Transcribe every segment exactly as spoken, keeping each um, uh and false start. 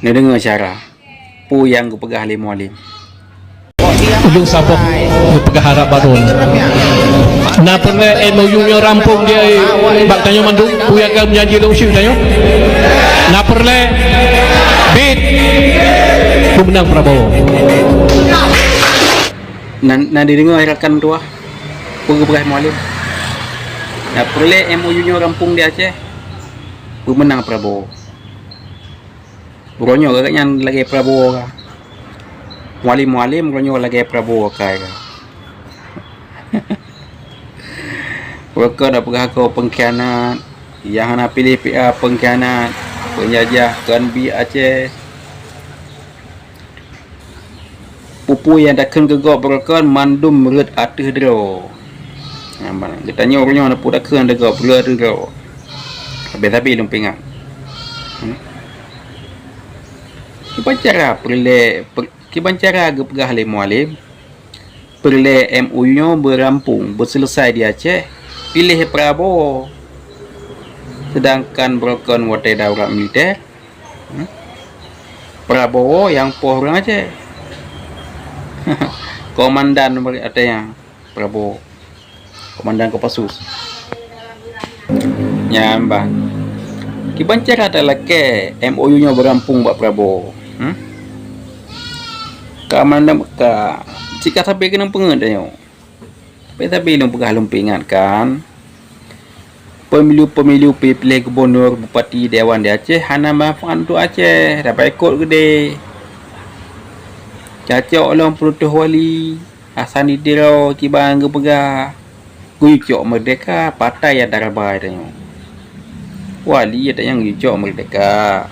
Neudeungoe syara peue nyang geupeugah lé Mualem. Ulôn saboh geupeugah harab bak droeneuh. Na peureulée M O U nyoe rampung di bak tanyoe mandum, peue nyang ka meujanji lôn syeuek tanyoe. Na peureulée bit peumeunang Prabowo. Na, na dideungoe rakan dua, peue geupeugah Mualem. Na peureulée M O U nyoe rampung di Aceh, peumeunang Prabowo. Uroe nyoe geuh nyan lagée Prabowo ka. Mualem-mualem uroe nyoe lagée Prabowo ka. Uroe ka na peugah keu pengkhianat, nyang hana piléh P A pengkhianat, penjajah kon bi Aceh. Peue-peue nyang takheun keu gob beureukan mandum rhot ateueh droe. Nyan ban geutanyoe uroe nyoe na peue takheun keu gob rhot ateueh droe. Sabe-sabe lôn peuingat. Hmm. Kiban cara peureulée, per-, kiban cara geupeugah lé Mualem, peureulée M O U nyoe beurampung, beuseuleusai di Aceh, piléh Prabowo. Seudangkan beureukan watée darurat militer, Hmm? Prabowo nyang poh ureuëng Aceh. Komandan ateueh nyan Prabowo. Komandan Kopassus. Nyan ban. Kiban cara talakée M O U nyoe beurampung bak Prabowo. Hmm? Ka mandum ka cit ka sabe keunong peungeut tanyoe. Tapi, tapi lôn peugah lôn peuingatkan, pemilu-pemilu piléh gubunur, bupati, dewan di Aceh hana manfaat untuk Aceh, dapat ikot geude. Cocok lom peurutoh wali, Hasan di Tiro kiban geupeugah, geucok meurdeka, patai nyang taraba tanyoe. Wali nyang geucok meurdeka.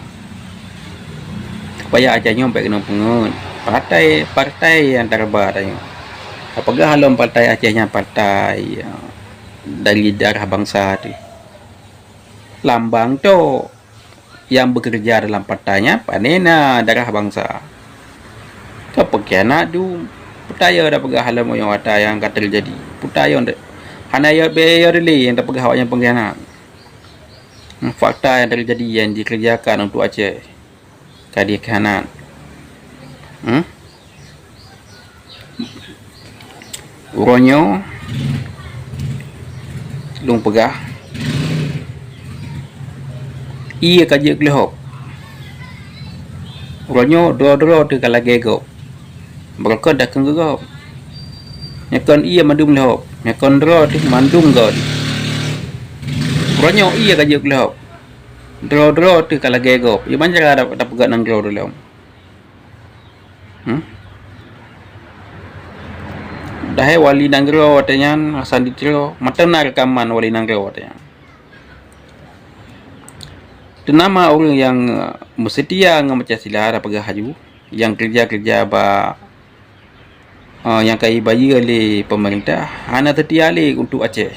Supaya Aceh nyoe bèk keunong peungeut. Partai, partai nyang taraba tanyoe. Tapeugah lom partai Aceh nyan partai, ya, dari darah bansa teuh. Lambang tok nyang beukeureuja dalam partai nyan pane na darah bansa. Keu peukhianat dum, peue tayue tapeugah lom nyoe ata nyang ka teujadi. Peue tayue hana yue bèk yue rili nyang tapeugah awak nyan peukhianat. Fakta nyang teujadi nyang jikeureujakan untuk Aceh ka dikhianat. Hmm? Uroe nyoe lôn peugah, ié ka jeuet keu lheueh. Uroe nyoe droe-droe teuh ka lagèe gob. Beureukat dakeueng keu gob. Nyoe kon ié mandum lheueh, nyoe kon droe teuh mandum gob. Uroe nyoe ié ka jeuet keu lheueh. Droe-droe teuh ka lagèe gob. Ié ban cara tapeugah nanggroe lom. Hmm? Dahé wali nanggroe watèe nyan, Hasan di Tiro, mantong na reukaman wali nanggroe watèe nyan. Teunama ureueng nyang, eh, meuseutia ngon Pancasila, tapeugah laju, nyang keureuja-keureuja bak, eh, nyang ka jibayeue lé peumeurintah, hana seutia lé untuk Aceh.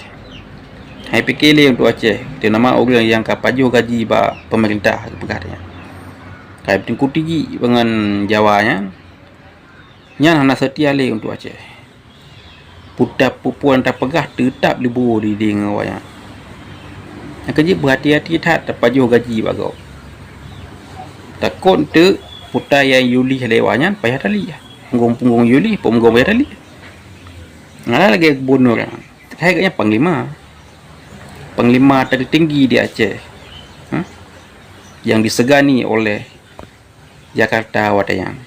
Hai pike lé untuk Aceh, teunama ureueng nyang ka pajoh gaji bak peumeurintah, geupeugah nyan. Ka teungku tiji ngon Jawa nyan, nyan hana seutia lé untuk Aceh. Peue-peue nyang tapeugah teutap leubeh di deungoe awaknyan. Nyang keujeuet beuhati-hati that tapajoh gaji bak gob. Takot teuk peue nyang yue lieh lé awaknyan payah talieh. Punggong-punggong yue lieh, punggong payah talieh. Nyan lagèe gubunur nyan. Hai gobnyan panglima. Panglima tertinggi di Aceh. Hah? Yang disegani oleh Jakarta watèe nyan.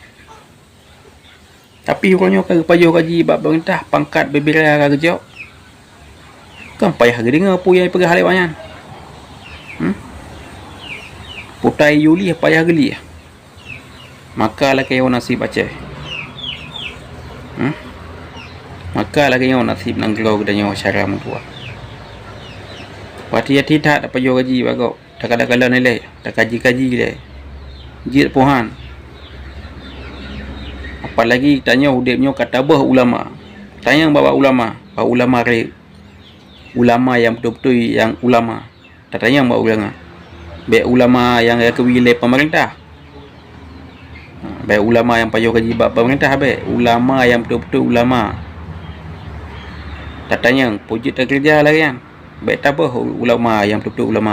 Tapi uroe nyoe ka geupajoh gaji bak peumeurintah, pangkat beu-beu raya ka geujok. Kan payah geudeungoe peue nyang jipeugah lé awaknyan. Hmm? Peue nyang yue lieh payah geulieh. Maka lakèe nyoe naseb Aceh. Hmm? Maka lakèe nyoe naseb nanggroe geutanyoe syedara meutuwah. Hati-hati that tapajoh gaji bak gob. Takada-kada nilai, takaji-kaji lé. Jeuet pohan. Apalagi tanyoe udép nyoe ka taböh ulama. Tanyong bak ulama, bak ulama re-, ulama nyang beutôi-beutôi nyang ulama. Tatanyong bak ulama. Bèk ulama nyang geukeubi lé peumeurintah. Ha, bèk ulama nyang pajoh gaji bak peumeurintah, bèk. Ulama nyang beutôi-beutôi ulama. Tatanyong, peue jeuet takeureuja lagèe nyan. Bèk taböh ulama nyang beutôi-beutôi ulama.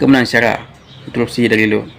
Keu meunan syedara, interupsi dari lôn.